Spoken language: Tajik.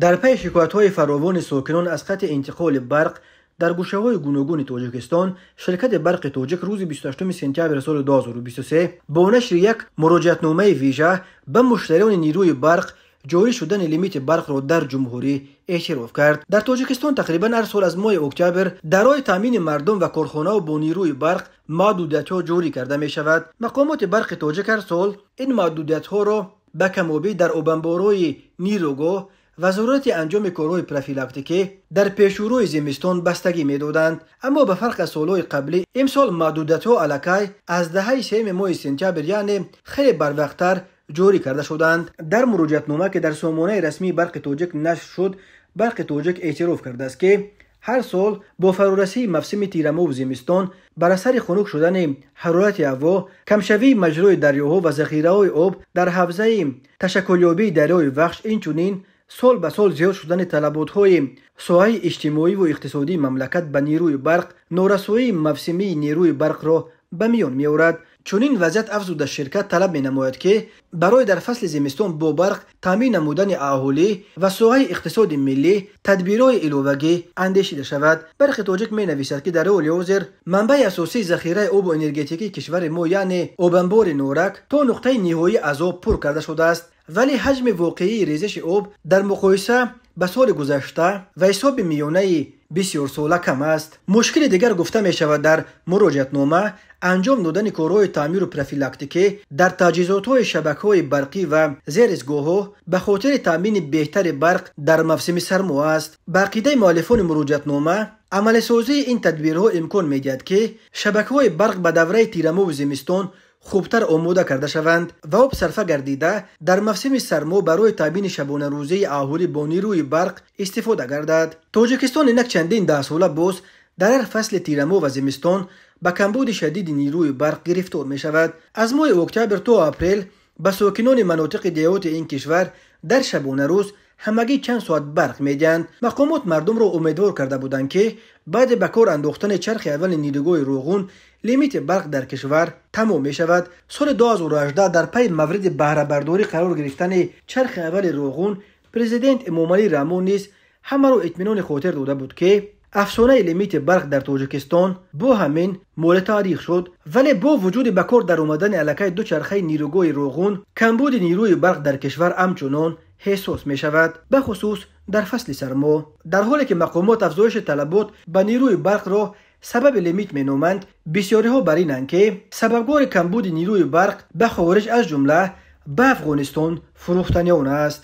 Дар пайи шикоятҳои фаровони сокинон аз қатъи интиқоли барқ дар гӯшаҳои гуногуни Тоҷикистон, ширкати Барқи Тоҷик рӯзи 28 сентябри соли 2023 бо нашри як муроҷиатномаи вижа ба муштариёни нерӯи барқ ҷорӣ шудани лимити барқро дар ҷумҳурӣ эътироф кард. Дар Тоҷикистон тақрибан ҳар сол аз моҳи октябр дар роҳи таъмини мардум ва корхонаҳо бо нерӯи барқ маҳдудиятҳо ҷорӣ карда мешавад. Мақомоти Барқи Тоҷик ҳар сол ин маҳдудиятҳоро ба камобӣ дар обанборҳои нерӯгоҳ ва зарурати анҷоми корҳои профилактикӣ дар пешурӯи зимистон бастагӣ медоданд. Аммо ба фарқ аз солҳои қаблӣ, имсол маҳдудиятҳо аллакай аз даҳаи сеюми моҳи сентябр, яъне хеле барвақттар ҷорӣ карда шуданд. Дар муроҷиатнома, ки дар сомонаи расмии Барқи Тоҷик нашр шуд, Барқи Тоҷик эътироф кардааст, ки ҳар сол бо фарорасии мавсими тирамоҳу зимистон бар асари хунук шудани ҳарорати ҳаво, камшавии маҷрои дарёҳо ва захираҳои об дар ҳавзаи ташаккулёбии дарёи Вахш, инчунин сол ба сол зиёд шудани талаботҳои соҳаи иҷтимоиву иқтисодии мамлакат ба нерӯи барқ, норасоии мавсимии нерӯи барқро ба миён меорад. Чунин вазъият, афзуда ширкат, талаб менамояд, ки барои дар фасли зимистон бо барқ таъмин намудани аҳолӣ ва соҳаи иқтисоди миллӣ тадбирҳои иловагӣ андешида шавад. Барқи Тоҷик менависад, ки дар ҳоли ҳозир манбаи асосии захираи обу энергетикии кишвари мо, яъне обанбори Норак, то нуқтаи ниҳоӣ аз об пур карда шудааст, вале ҳаҷми воқеии резиши об дар муқоиса ба соли гузашта ва ҳисоби миёнаи бисёрсола кам аст. Мушкили дигар, гуфта мешавад дар муроҷиатнома, анҷом додани корҳои таъмиру профилактикӣ дар таҷҳизотҳои шабакаҳои барқӣ ва зеризгоҳҳо ба хотири таъмини беҳтари барқ дар мавсими сармо аст. Ба ақидаи муаллифони муроҷиатнома, амалисозии ин тадбирҳо имкон медиҳад, ки шабакаҳои барқ ба давраи тирамоҳу зимистон хубтар омода карда шаванд ва об сарфа гардида дар мавсими сармо барои таъмини шабонарӯзии аҳолӣ бо нерӯи барқ истифода гардад. Тоҷикистон инак чандин даҳсола боз дар ҳар фасли тирамоҳ ва зимистон ба камбуди шадиди нерӯи барқ гирифтор мешавад. Аз моҳи октябр то апрел ба сокинони манотиқи деҳоти ин кишвар дар шабонарӯз ҳамагӣ чанд соат барқ медиҳанд. Мақомот мардумро умедвор карда буданд, ки баъди ба кор андохтани чархи аввали нерӯгоҳи Роғун лимити барқ дар кишвар тамом мешавад. Соли 2018 дар пайи мавриди баҳрабардорӣ қарор гирифтани чархи аввали Роғун президент Эмомалӣ Раҳмон низ ҳамаро итминони хотир дода буд, ки афсонаи лимити барқ дар Тоҷикистон бо ҳамин моли таърих шуд. Вале бо вуҷуди ба кор даромадани аллакай ду чархаи нерӯгоҳи Роғун, камбуди нерӯи барқ дар кишвар ҳамчунон эҳсос мешавад, бахусус дар фасли сармо. Дар ҳоле ки мақомот афзоиши талабот ба нерӯи барқро сабаби лимит меноманд, бисёриҳо бар инанд, ки сабабгори камбуди нерӯи барқ ба хориҷ, аз ҷумла ба Афғонистон фурӯхтани он аст.